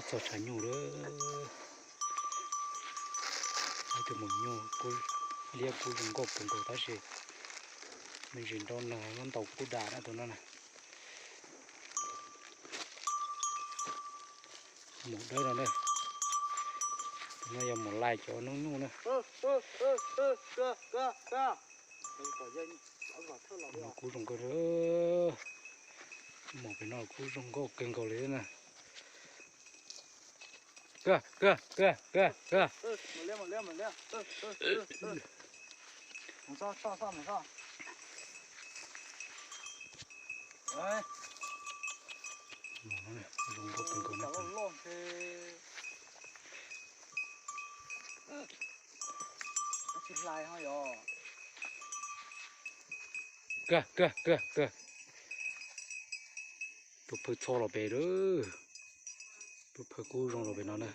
Txog tshav nyuj lawm. Ib tug maum nyuj liab kub zoo nkauj kawg nkaus tab sis me ntsis nrau nag muab ntaus kub dam na tus no na. Maum dawb no na. Tus no yog maum lais cov noob nyuj na. Kub zoo nkauj. Maum pem no kub zoo nkauj kawg nkaus li na. Kawg kawg kawg kawg kawg. Zoo nkauj kawg nkaus na. Kawg kawg kawg kawg. Tus phawj txho los pem lawm. Tus phawj kub zoo los pem no na.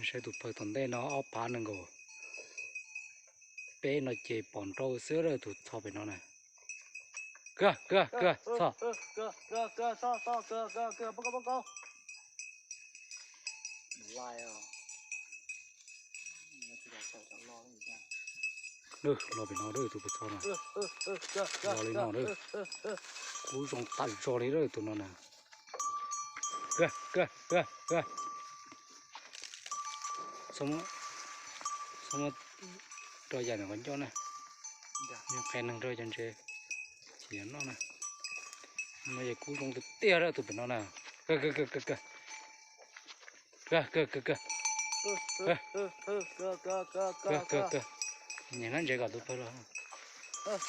Saib tus phawj tom ntej no ob phav nees nkaum peb no ces pom nrau xwb lawm tus txho pem no na. Kawg kawg kawg txho. Los pem no tus phawj txho no. Los li no, kub zoo tas zog li tus no na. Kawg kawg kawg kawg. Txhob muab rau yam ntawm qhov ncauj na. Yog qhia neeg rau cov ntses ces yuav noj na. No yog kub zoo tiag tiag lawm tus pem no na. Kawg kawg kawg kawg kawg. Kawg kawg kawg kawg. Kawg kawg kawg. Nyiam hnab ntses kom tus phawj los. Phawj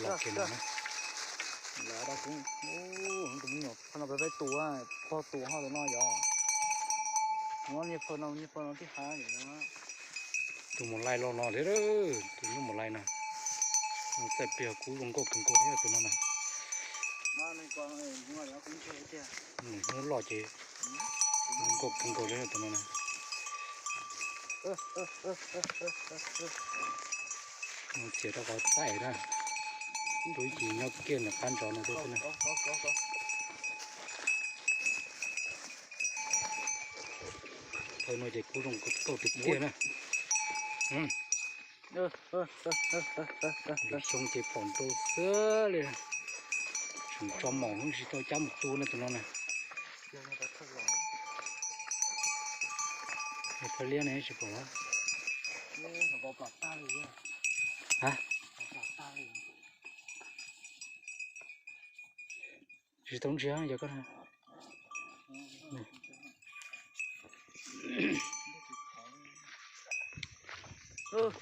los kiag no na. Tus me nyuam phawj no peb tus, phauj tus ho tus no yog. Nyiam phawj no, nyiam phawj no tib hab. Tus maum lais los no thiab, tus nyuj maum lais na. Txaij pliag kub zoo nkauj kawg nkaus thiab tus no na. Nws hnub loj ces zoo nkauj kawg nkaus li tus no na. Txiav rau qhov txaij na. Ib lub cim nyob kiag nws qab ntsos no xwb na. Phawj no ces kub zoo nkauj tiag tiag na. Lwm xyoo ces pom nrau xwb li. Tseem tso maum tsis tau cab mus tu na tus no na. Phawj liab ne tsis pom los. Tsis tau ntsia yog koj. Tus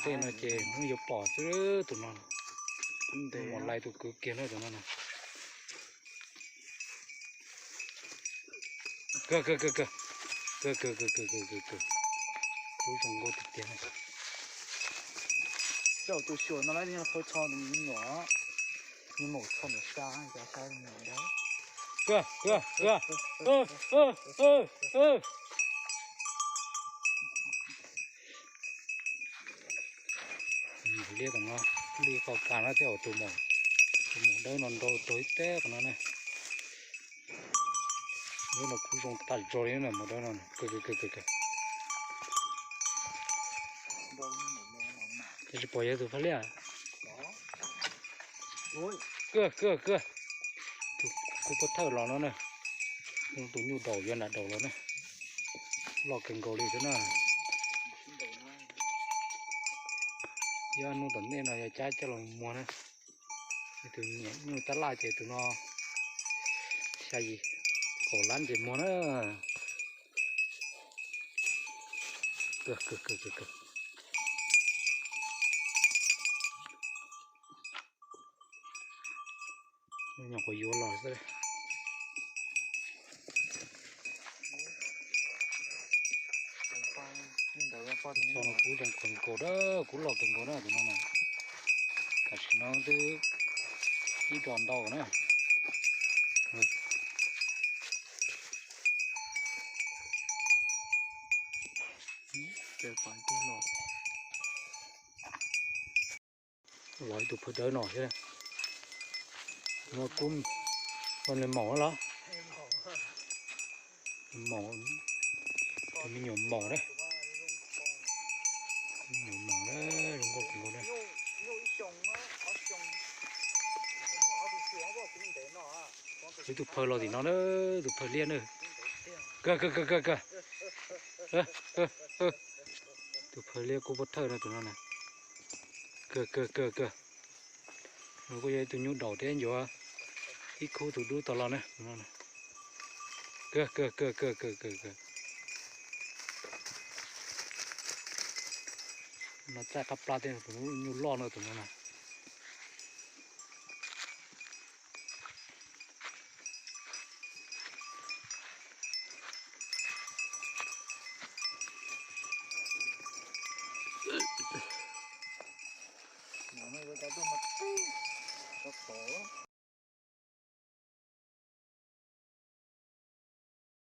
pem no ces hnub yuav pom xwb tus no. Tus maum lais tus kwv kiag na tus no na. Kawg kawg kawg kawg. Kawg kawg kawg kawg kawg kawg. Kub zoo nkauj tiag tiag. Coj tus xyuas no lawm, nws phawj txho nws nyuam, nws maum txho nws sa, cov sa nws ntawd. Kawg kawg kawg. Liab tom no, liab qhov kas no thiab tus maum, tus maum dawb no nrau rau ib teb qhov no na. Lub no kub zoo tas zog li na, maum dawb no. Kawg kawg kawg kawg. Ces tsis pom yog tus phawj liab. Kawg kawg kawg. Tus kub pov thawj los no na. Tus nyuj daus yuav nram daus los na. Loj kawg nkaus li xwb na. Yog hnub tom ntej no yog cab coj los muag na. Tus nyiam nyuj tab laj ces tus no xya yim kaum lab ces muag na. Kawg kawg kawg kawg kawg. Nyuam qhuav yuav los xwb. Txog no kub zoo kawg nkaus na, kub loj kawg nkaus na tus no na. Tam sim no twb ib dos ntau na. Ces pom tus los. Los ib tug phaw dawb no thiab. Muaj kub, muaj li maum los? Maum, tus me nyuam maum na. Me nyuam maum na, zoo nkauj kawg nkaus na. Ib tug phaw los tim no na, tus phaw liab na. Kawg kawg kawg kawg kawg. Tus phaw liab kub pov thawj no tus no na. Kawg kawg kawg kawg. No kuj yog ib tug nyuj daum thiab ncuav ib khub tus dub tod los na. Kawg kawg kawg kawg kawg kawg kawg. No txaij qab plab thiab, tus nyuj loj no tus no na.